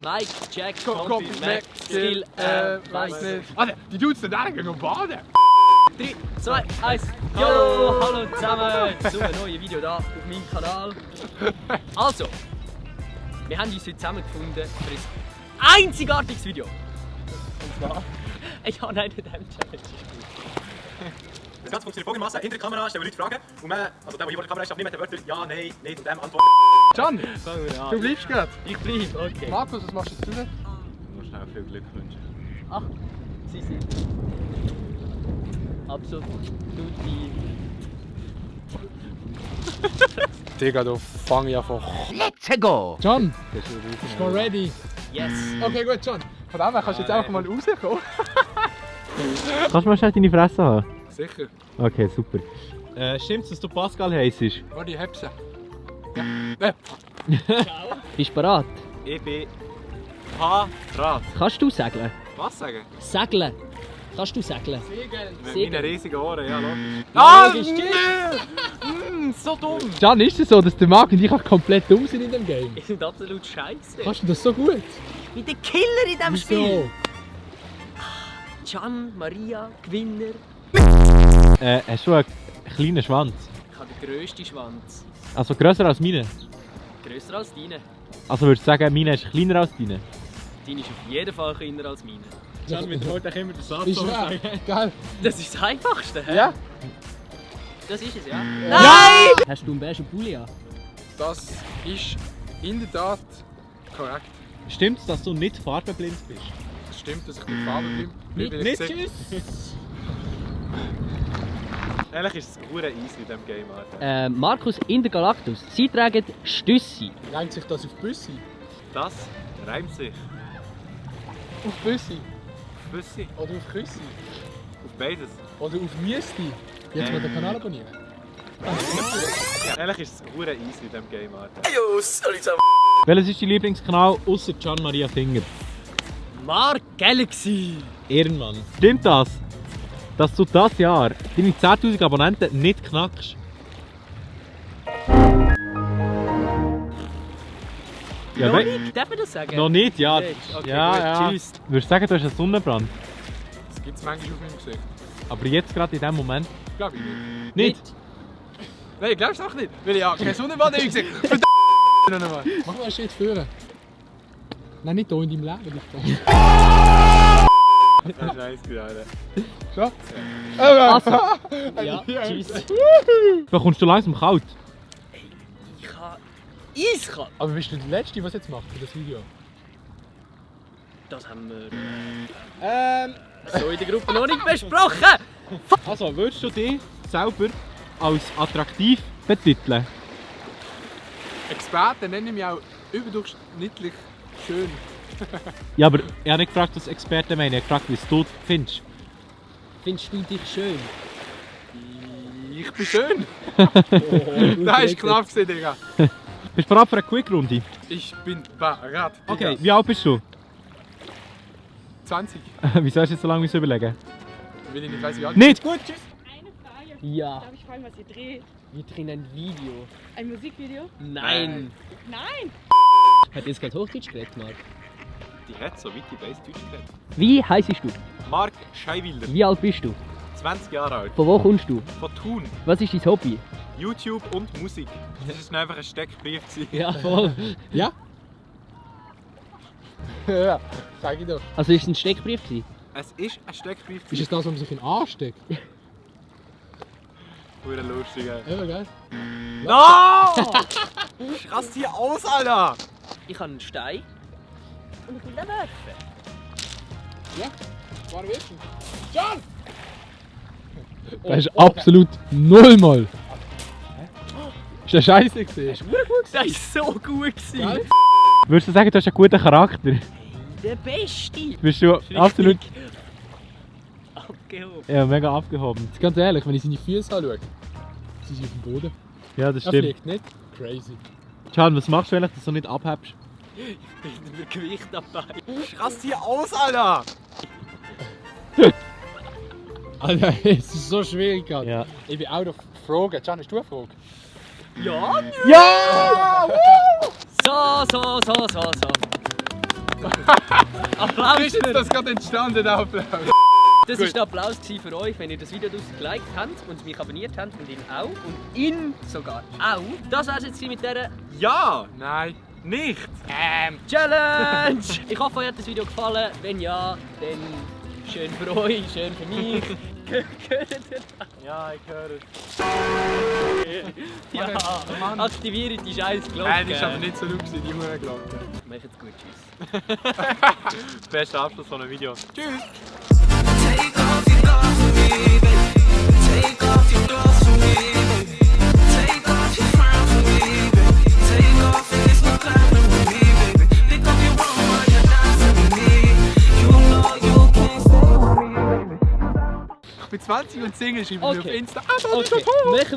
Mike, Jack, Komm, Mac, Skill, weiß nicht. Alter, die Dudes sind alle gehen baden. 3, 2, 1. Jo, hallo zusammen zu einem neuen Video hier auf meinem Kanal. Also, wir haben uns heute zusammengefunden für ein einzigartiges Video. Und zwar, ja, nein, nicht dem Challenge. Das Ganze funktioniert folgendermaßen: hinter der Kamera stellen wir Leute Fragen und man, also der, der vor der Kamera ist, darf nicht mit den Wörtern ja, nein, nicht und dem antworten. Can, Fangen wir an. du bleibst gerade. Ich bleibe, okay. Markus, was machst du jetzt? Du musst schnell viel Glück wünschen. Ach, sie sind absolut tutti. Digga, du fang ich einfach. Let's go! Can, bist du ready? Yes. Okay, gut, Can. Von dem her kannst du jetzt einfach mal rauskommen. Kannst du mal schnell deine Fresse haben? Sicher. Okay, super. Stimmt's, dass du Pascal heisst? Warte, ich hab's. Ja. Bist du bereit? Ich bin parat. Kannst du segeln? Was sagen? Segeln. Kannst du segeln? Mit meinen riesigen Ohren, ja, logisch. Ah, Logisch, So dumm! Can, ist es so, dass der Marc und ich auch komplett dumm sind in dem Game? Ich bin absolut scheiße. Kannst du das so gut? Ich bin der Killer in diesem Spiel. Wieso? Can, Maria, Gewinner. Hast du einen kleinen Schwanz? Ich habe den grössten Schwanz. Also grösser als meine? Grösser als deine. Also würdest du sagen, meine ist kleiner als deine? Deine ist auf jeden Fall kleiner als meine. Can wiederholt auch immer den Satz. Ist wahr. Geil. Das ist das Einfachste, hä? Ja, Das ist es, ja? Nein! Hast du einen beigen Pulli an? das ist in der Tat korrekt. Stimmt's, dass du nicht farbenblind bist? Es stimmt, dass ich mit Farbe bleibe. Nicht tschüss! Ehrlich ist es hure easy in diesem Game, Alter. Markus Intergalactus, sie tragen Stüssi. Reimt sich das auf Büssi? Das reimt sich. Auf Büssi? Auf Büssi, Oder auf Küssi? auf beides. Oder auf Miesti? Jetzt mal den Kanal abonnieren. Ja, ehrlich ist es hure easy in diesem Game, Alter. Welches ist dein Lieblingskanal außer Gian Maria Finger? Mark Galaxy. Ehrenmann. Stimmt das, dass du dieses Jahr deine 10'000 Abonnenten nicht knackst? Ja, Noch nicht? Darf man das sagen? noch nicht, ja. Nicht? Okay, ja, gut. ja. Tschüss. Würdest du sagen, du hast einen Sonnenbrand? Das gibt es manchmal auf meinem Gesicht. Aber jetzt gerade in diesem Moment Glaube ich nicht. nicht? Nein, ich glaube es auch nicht. Weil ich ja keine Sonnenband im Gesicht. Verdammt! Nochmal. Mach mal einen Schritt führen. Nein, nicht hier in deinem Leben. Nicht da. Das ist nice, Alter. Schon? Also, Ja, tschüss. bekommst du langsam kalt? Ich habe eiskalt. Aber bist du der Letzte, was jetzt macht für das Video? Das haben wir so in der Gruppe noch nicht besprochen. Also, würdest du dich selber als attraktiv betiteln? Experten nennen mich auch überdurchschnittlich schön. Ja, aber ich habe nicht gefragt, was Experten meinen, ich habe gefragt, wie es du findest. Findest du dich schön? Ich bin schön. Nein, ist knapp gewesen, Digga. Bist du bereit für eine Quick-Runde? Ich bin bereit. Digga. Okay, wie alt bist du? 20. Wieso hast du jetzt so lange überlegen? Weil ich nicht weiss, wie alt Nicht! Gut, tschüss! Eine Frage. Ja. Darf ich fragen, was ihr dreht? Wir drehen ein Video. Ein Musikvideo? Nein. Nein! Hat jetzt gerade Hochdeutsch geredet, Marc? Die hat so weit die Base Deutsch geredet. Wie heisst du? Mark Scheiwilder, Wie alt bist du? 20 Jahre alt. Von wo kommst du? Von Thun, Was ist dein Hobby? YouTube und Musik. Das war einfach ein Steckbrief. Ja, voll. Ja? Ja, sag ich doch. Also ist es ein Steckbrief gewesen? Es ist ein Steckbrief. Ist es das, was man sich in den Arsch steckt? Hure lustig, ey. Ja, geil. No! Schrass hier aus, Alter! Ich habe einen Stein. Und ich will den werfen. War wirst du? John! Das ist absolut null mal. Ist das scheiße gewesen? Das war so gut. Geil. Würdest du sagen, du hast einen guten Charakter? Der Beste. Bist du absolut Abgehoben. ja, mega abgehoben? Jetzt ganz ehrlich, wenn ich seine Füße anschaue, sind sie auf dem Boden. Ja, das Er stimmt. fliegt nicht. Crazy. Can, was machst du eigentlich, dass du nicht abhebst? Ich bin mit Gewicht dabei. Schrass hier aus, Alter! Alter, es ist so schwierig gerade. Ja. Ich bin out of Fragen. Can, hast du eine Frage? Ja, Ja! so. Applaus Wie ist jetzt für... das gerade entstanden, der Applaus? Das war der Applaus für euch, wenn ihr das Video geliked habt und mich abonniert habt und ihn auch und ihn sogar auch. Das war's jetzt mit dieser Ja! Nein. Nicht! Challenge! Ich hoffe, euch hat das Video gefallen. Wenn ja, dann schön für euch, schön für mich. Gehört ihr das? Ja, ich höre es. Ja, Mann. aktiviert die scheiß Glocke. Nein, das war aber nicht so laut, die Hurenglocke. Macht's gut, tschüss. Bester Abschluss von einem Video. Tschüss! Take off your clothes for me, baby. Take off your clothes for me, baby. Take off your frown for me, baby. Take off and it's no climbing with me, baby. Pick up your own while you're dancing with me. You know you can't stay with me, baby. Ich bin 20 und Single, schreibe mir auf Okay. Insta. Okay, machen